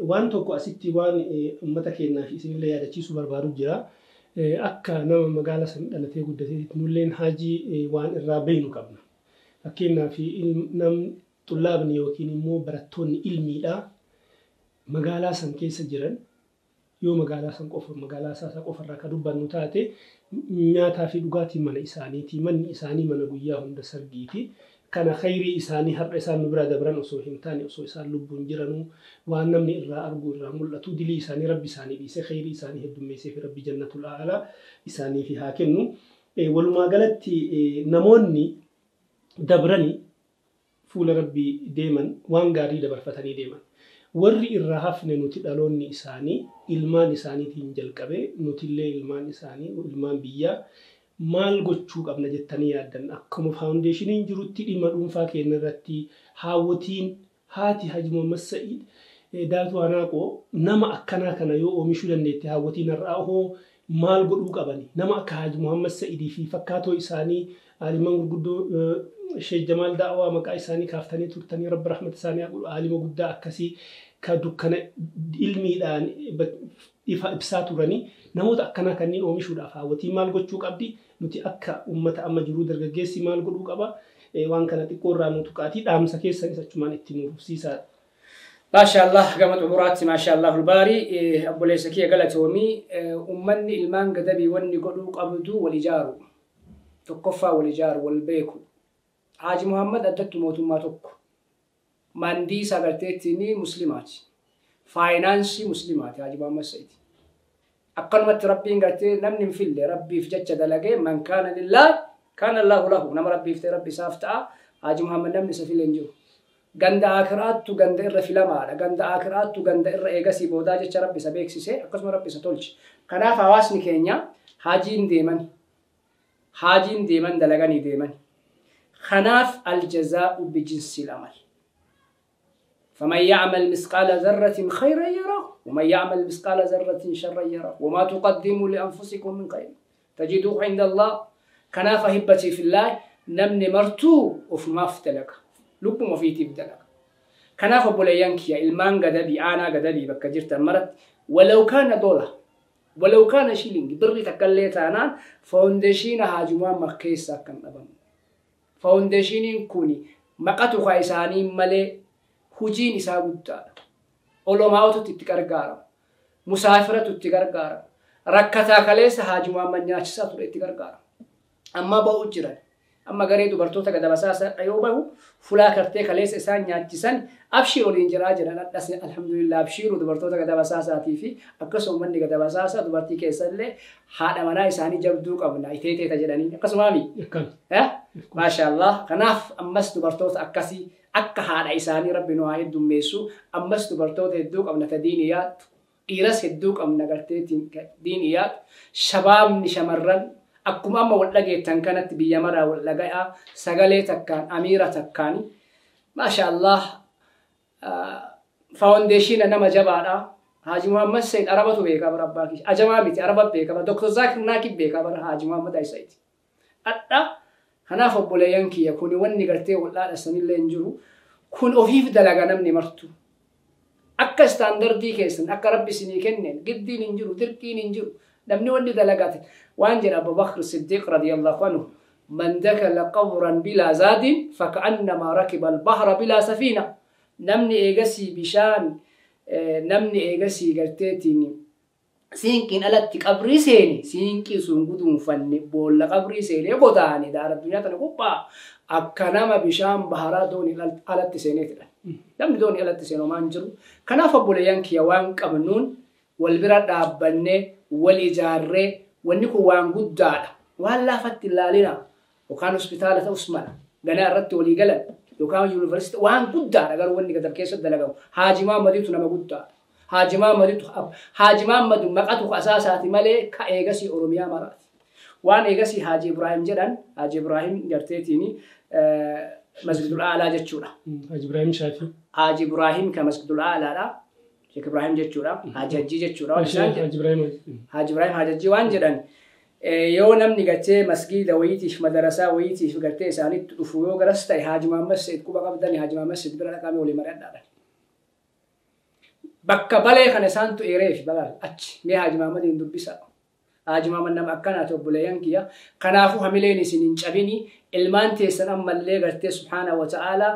Waan tokko asitti waan uummata keenyaaf isinillee yaadachiisuu barbaadu jira. Akka nama magaala san dhalatee guddatee nulleen Haajii waan irraa beeknu qabna. Fakkeenyaaf nam xullaabni yookiin immoo barattoonni ilmiidha magaalaa san keessa jiran yoo magaalaa san qofa magaalaa isaa qofarraa kan dubbannu taate nyaataa fi dhugaatiin mana isaaniiti. Manni isaanii mana guyyaa hunda sargiiti. Kana khayrii isaanii har'a isaan nu biraa dabran osoo hin taane osoo isaan lubbuun jiranuu waan namni irraa argu irraa mul'atu dilii isaanii Rabbi isaanii dhiisee khayrii isaanii heddummeessee fi Rabbi jannatul a'laa isaanii fi haa kennu. Walumaa galatti namoonni dabranii fuula Rabbii deeman waan gaarii dabarfatanii deeman. Warri irraa hafne nuti dhaloonni isaanii ilmaan isaaniitiin jalqabee nutillee ilmaan isaanii ilmaan biyyaa maal gochuu qabna jettanii yaaddan akkuma faawundeeshiniin jirutti dhimma dhuunfaa keenya irratti haawwotiin haati Haaji Muhammad Sa'iid Daatuu Anaaqoo nama akkanaa kana yoo oomishuu dandeette haawwotiin har'aa hoo maal godhuu qabani nama akka Haaji Muhammad Sa'iidii fi fakkaatoo isaanii aaliman gurguddoo Sheekh Jamaal Daawaa maqaa isaanii kaaftanii turtanii Rabbi rahmata isaanii haa godhu aalima guddaa akkasii ka dukkana ilmiidhaan ifa ibsaa turanii namoota akkanaa kanneen oomishuudhaaf haawwatiin maal gochuu qabdi nuti akka uummata amma jiruu dargaggeessi maal godhuu qaba waan kana xiqqoo irraa nu tuqaatii dhaamsa keessanis achumaan itti nu fufsiisaa. Maashaallah gama xumuraatti maashaallah ulbaarii obboleessa kiyya galatoomii uummanni ilmaan gadabii wanni godhuu qabdu wal ijaaru tokkoffaa wal ijaaru wal beeku. Haaji Muhammad addattu mootummaa tokko maandiisa garteettiin muslimaati. Faayinaansii muslimaati Haaji Muhammad Sa'iid. Akkanumatti Rabbiin gartee namni hin fille Rabbiif jecha dalagee man kaana lillaahi kaana Allaahu lahu nama Rabbiif ta'e Rabbi isaaf ta'a. Haaji Muhammad namni isa file hin jiru. Ganda akiraattu ganda irra filamaadha. Ganda akiraattu ganda irra eegasii boodaa jecha Rabbi isa beeksise akkasuma Rabbi isa tolche. Kanaaf hawaasni keenya haajiin deeman haajiin deeman dalaganii deeman. Kanaaf aljazaa'u bijinsil amal. فمن يعمل مثقال ذرة خيرا يره ومن يعمل مثقال ذرة شرا يره وما تقدموا لأنفسكم من خير تجدوه عند الله. كناف هبتي في الله نمني مرتو وفي ما افتلك لب ما في تبدلك. كناف بوليانكيا المان قدبي أنا قدبي بكجرت مرت ولو كان دولار ولو كان شيلينج بري تكليت أنا فاونديشين هاجمان مكيسا كان أبم فاونديشين كوني مقاتو خايساني ملي hujiin isaa guddaadha. Olomaa'otu itti gargaarama. Musaafiratu itti gargaarama. Rakkataa kaleessa Haaji Muhammad nyaachisaa ture itti gargaarama. Amma ba'u jiran. Amma garee dubartoota gadabasaa yoo bahu fulaa kartee kaleessa isaan nyaachisan abshii waliin jiraa jiran. Adhas alhamdulillah abshiiru dubartoota gadabasaatii fi akkasuma manni gadabasaasaa dubartii keessallee haadha manaa isaanii jabduu qabna iteeteeta jedhanii akkasumaami. Maashaallah. Kanaaf ammas dubartoota akkasii akka haadha isaanii Rabbi nu haa heddummeessu. Ammas dubartoota hedduu qabna ta diinii yaaddu, dhiiras hedduu qabna gartee diinii yaaddu, shabaabni shamarran akkuma amma wal dhageettan kanatti biyya maraa wal dhaga'aa sagalee takkaan amiira takkaani. Maashaallah faawundeeshiina nama jabaadha. Haaji Muhammad Said arabatu beekaa bara abbaa kiyya. Ajamaa miti araba beekaa bara Dr. Zaakir Naakib beekaa bara Haaji Muhammad Said. Adha kanaaf obboleeyyan kiyya kuni wanni gartee wal dhaadhasanillee hin jiru. Kun ofiif dalaga namni martu. Akka istaandardii keessan akka Rabbi isinii kenneen giddiin hin jiru dirqiin hin jiru. Namni wanni dalagate waan jedha Abu Bakr Siddiq radiyallahu anhu man dakala qabran bilaa zaadin faka'annamaa rakiba albahra bilaa safiina. Namni eegasii bishaan namni eegasii garteetiin Siinqiin alatti qabrii seeni siinqii sun guduunfanne boolla qabrii seenee godaane daara addunyaa tana gubbaa akka nama bishaan baharaa doonii alatti seeneetidha. Namni doonii alatti seenu homaan jiru. Kanaaf obboleeyyan kiyya waan qabnuun wal bira dhaabbannee wal ijaarree wanni kun waan guddaadha. Waan laafatti ilaalina yookaan hospitaala ta'us mala ganaa irratti walii galan yookaan yuunivarsiitii waan guddaadha garuu wanni gadab keessatti dalagamu. Haaji Mahammadiitu nama guddaadha. Haaji Mahammadu maqatu asaasaati malee ka eegasii Oromiyaa maraati. Waan eegasii Haaji Ibrahim jedhan Haaji Ibrahim garteetiin Masjidul Aalaa jechuudha. Haaji Ibrahim Shaafii. Haaji Ibrahim ka Masjidul Aalaadha. Sheek Ibrahim jechuudha. Haaji Hajjii jechuudha. Haaji Ibrahim Haaji Hajjii waan jedhan yoo namni gartee masgiida wayiitiif madarasaa wayiitiif gartee isaanitti dhufu yoo garas ta'e Haaji Mahammad Said quba qabdani Haaji Mahammad Said bira dhaqamee walii mari'adhaadha. Bakka balee kana isaantu eereef balaal achi mee Haaji Mahammadiin dubbisa. Haaji Mahammad nama akkanaati obboleeyyan kiyya. Kanaafuu hamileen isin hin cabini ilmaan teessan ammallee gartee subhaana wa ta'aalaa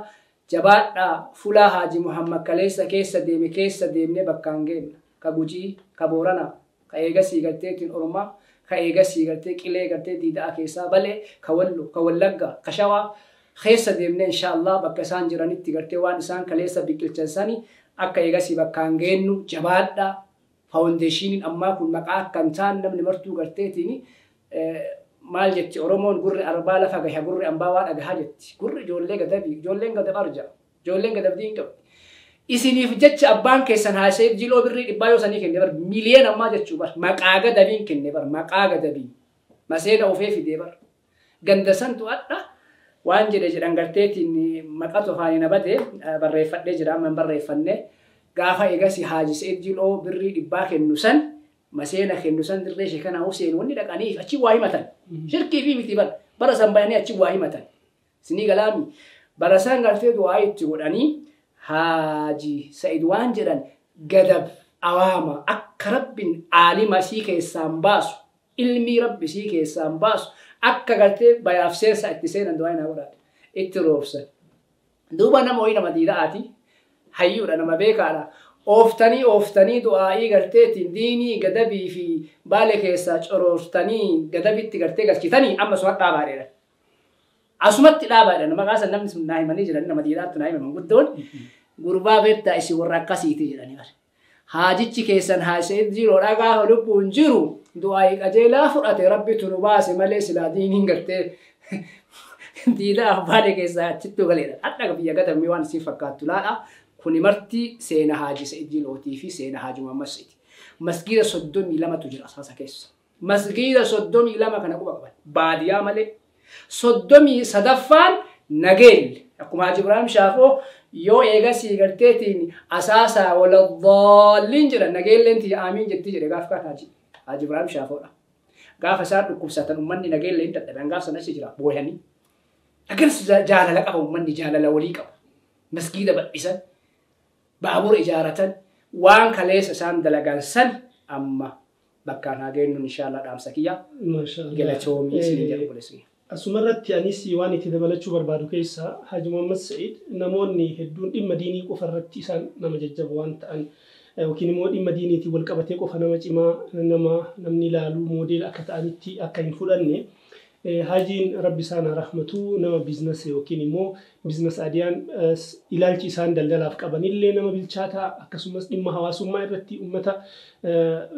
jabaadhaa fulaa Haaji Muhammad kaleessa keessa deeme keessa deemnee bakkaan geenna. Ka Gujii, ka Booranaa, ka eegasii garteetiin Oromaa, ka eegasii gartee Qilee gartee Diidaa keessaa balee, ka Wallo, ka Wallaggaa, ka Shawaa keessa deemnee inshaallah bakka isaan jiranitti gartee waan isaan kaleessa biqilchan sani akka eegasii bakkaan geennu jabaadhaa. Faawundeeshiniin ammaa kun maqaa akka hin taane namni martuu garteetiin maal jetti Oromoon gurri arbaa lafa gaha gurri ambaa waa dhagahaa jetti. Gurri ijoollee gadabii ijoolleen gadab arja ijoolleen gadabdii hin qabdi. Isiniif jecha abbaan keessan haasa'eef jiloo birrii dhibbaa yoo sanii kenne bar miliyoon ammaa jechuu bar maqaa gadabiin kenne bar maqaa gadabii maseena ofee fidee bar ganda santu adha waan jedhe jedhan garteetiin maqatu afaaniin abate barreeffadhee jira amma hin barreeffanne. Gaafa eegasii Haaji Said Jiloo birrii dhibbaa kennu san maseena kennu san dirree ishee kana Huseen wanni dhaqanii achi waa himatan. Shirkii fi miti bara san bayanii achi waa himatan. Sinii galaami bara san gartee du'aa itti godhanii Haaji Said waan jedhan gadab awaama akka rabbiin aalima sii keessaan baasu ilmii rabbi sii keessaan baasu akka gartee bayaaf seensa itti seenan du'aa hin godhaate itti roobsan. Duuba nama wayii nama diida'aati. Hayyuudha nama beekaadha. Ooftanii ooftanii du'aa'ii garteetiin diinii gadabii fi baale keessaa corooftanii gadabitti gartee galchitanii amma asumatti dhaabaadha. Asumatti dhaabaadha. Maqaa san namni sun naa himanii jiran nama diidaatti naa himan guddoon gurbaa beektaa isin warra akkasiiti jedhanii bare. Haajichi keessan Haasa'id Jiloodhaa gaafa lubbuun jiru du'aa'ii qajeelaa fudhate rabbitu nu baase malee silaa diiniin gartee diidaa baale keessaa achittuu galeedha. Hadha biyya gadamii waan isin fakkaattu laadha. Kuni marti seena Haaji Said Jilootii fi seena Haaji Muhammad Said. Masgiida 32tu jira asaasa keessa. Masgiida 32 kana quba qaban. Baadiyyaa malee. 33ffaan Nageel. Akkuma Haaji Ibrahim Shaafoo yoo eegasii garteetiin asaasaa waladaalliin jedhan nageelleen tiyya aamiin jetti jedhe gaaf kaan Haaji Ibrahim Shaafoodha. Gaafa isaan dhukkubsatan uummanni nageellee hin dadhaban gaaf sana achi jira booyanii. Akkanas jaalala qaba uummanni jaalala walii qaba. Masgiida bal'isan. Baabura ijaaratan waan kaleessa isaan dalagan san amma bakkaan haa geenyuun inshaallah dhaamsa kiyya. Galatoomii isin jedhu obboleessi. Asumarratti anis waan itti dabalachuu barbaadu keessaa Haaji Muhammad Said namoonni hedduun dhimma diinii qofa irratti isaan nama jajjaboo waan ta'an yookiin immoo dhimma diiniitiin wal qabatee qofa nama cimaa nama namni ilaaluu moodeela akka ta'anitti akka hin fudhanne Haajiin rabbi isaan haa rahmatu nama biizinasii yookiin immoo biizinas adiyaan ilaalchi isaan daldalaaf qabanillee nama bilchaataa akkasumas dhimma hawaasummaa irratti uummata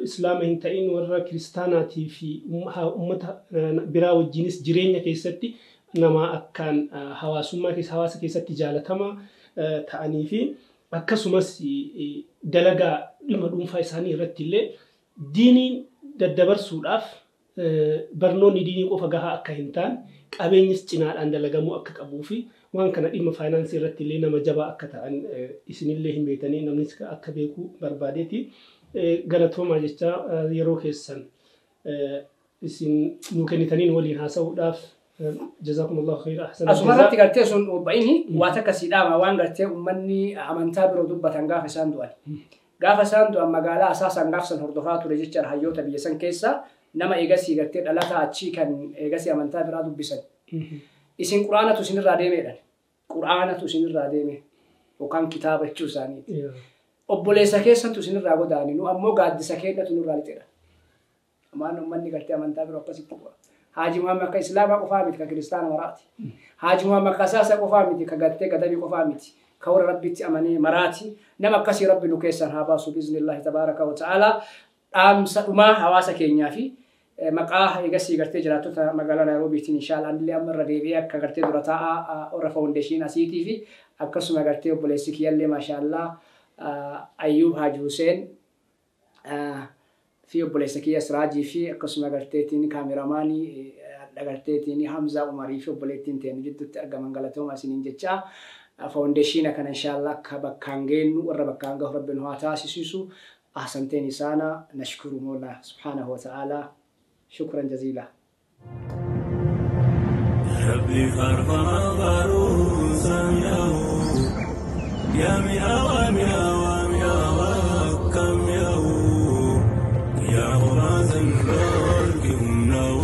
islaama hin ta'in warra kiristaanaatii fi uummata biraa wajjinis jireenya keessatti nama akkaan hawaasummaa keessa hawaasa keessatti jaalatamaa ta'anii fi akkasumas dalagaa dhimma dhuunfaa isaanii irratti illee diiniin daddabarsuudhaaf barnoonni diinii qofa gahaa akka hin taane qabeenyis cinaadhaan dalagamuu akka qabuu fi waan kana dhimma faayinaansii irratti illee nama jabaa akka ta'an isinillee hin beektanii namnis akka beeku barbaadeeti. Galatoomaa jecha yeroo keessan isin nuu kennitaniin waliin haasa'uudhaaf jazakumullahu khayra ahsana. Asumarratti gartee sun ba'ini waa takka si dhaama waan gartee uummanni amantaa biroo dubbatan gaafa isaan du'an. Gaafa isaan du'an magaalaa asaasan gaafsan hordofaa ture jechaadha hayyoota biyya san keessa nama eegasii gartee dhalataa achii kan eegasii amantaa biraa dubbisan. Isin quraanatu isinirraa deemeedhaan. Quraanatu isinirraa deeme yookaan kitaaba jechuu isaaniiti. Obboleessa keessantu isinirraa godaane nu ammoo gaaddisa keenyatu nurraa lixeera. Amaan uummanni gartee amantaa biroo akkasitti bu'a. Haaji Muhammad ka Islaamaa qofaa miti ka Kiristaana maraati. Haaji Muhammad ka Saasa qofaa miti ka gartee gadabii qofaa miti. Ka warra Rabbitti amanee maraati. Nama akkasii Rabbi nu keessan haa baasu biiznillahi tabaaraka wa ta'aalaa. Dhaamsa dhumaa hawaasa keenyaa fi maqaa eegasii gartee jiraattota magaalaa Naayiroobiitiin inshaallah illee amma irra deebi'ee akka gartee dura taa'aa warra foundeeshinii asiitii fi akkasuma gartee obboleessi kiyyallee maashaallaa Ayyuub Haaji Huseen fi obboleessa kiyya Siraajii fi akkasuma garteetiin kaameramaanii garteetiin Hamzaa Umarii fi obboleettiin teenu jidduutti argaman galatooma isiniin jechaa foundeeshina kana inshaallah akka bakkaan geennu warra bakkaan gahu Rabbi nu haa taasisisu. أحسنتين سانا نشكر مولا سبحانه وتعالى شكرا جزيلا. ربي يا مئة مئة مئة كم يا خبازا دوركهم نو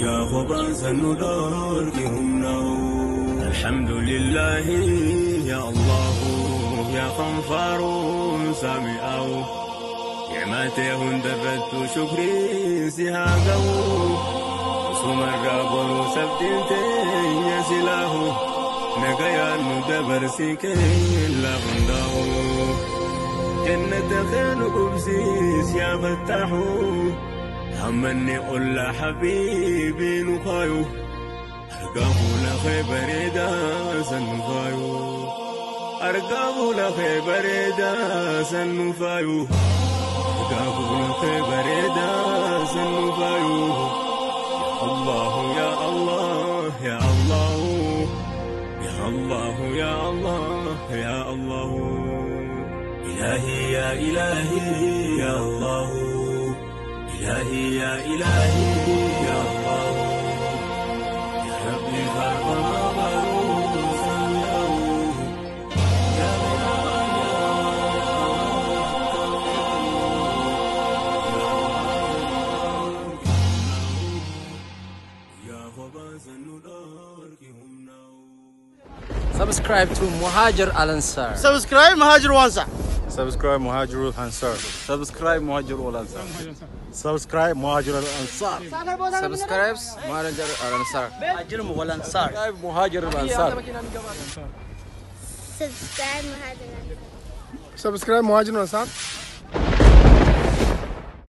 يا خبازا دوركهم نو الحمد لله يا الله يا خنفار سامئو نعمته درت شكري سهاقو سمر رابر سبتنتين يا سلاه نقيا ندبر سكين لغندو جنة خير قبسيس يا فتاحو همني قل حبيبي نخايو أرقاه لخي بريدا سنفايو أرقاه لخي بريدا سنفايو أرقاه لخي بريدا سنفايو يا الله يا الله يا الله يا الله يا الله يا الله إلهي يا إلهي يا الله إلهي يا إلهي يا الله يا ربي Subscribe to Muhajir Al Ansar. Subscribe Muhajir Al Ansar. Subscribe Muhajir Al Ansar. Subscribe Muhajir Al Ansar. Subscribe Muhajir Al Ansar. Subscribe Muhajir Al Ansar. Muhajir Al Ansar. Muhajir Al Ansar. Subscribe Muhajir Al Ansar. Subscribe Muhajir Al Ansar.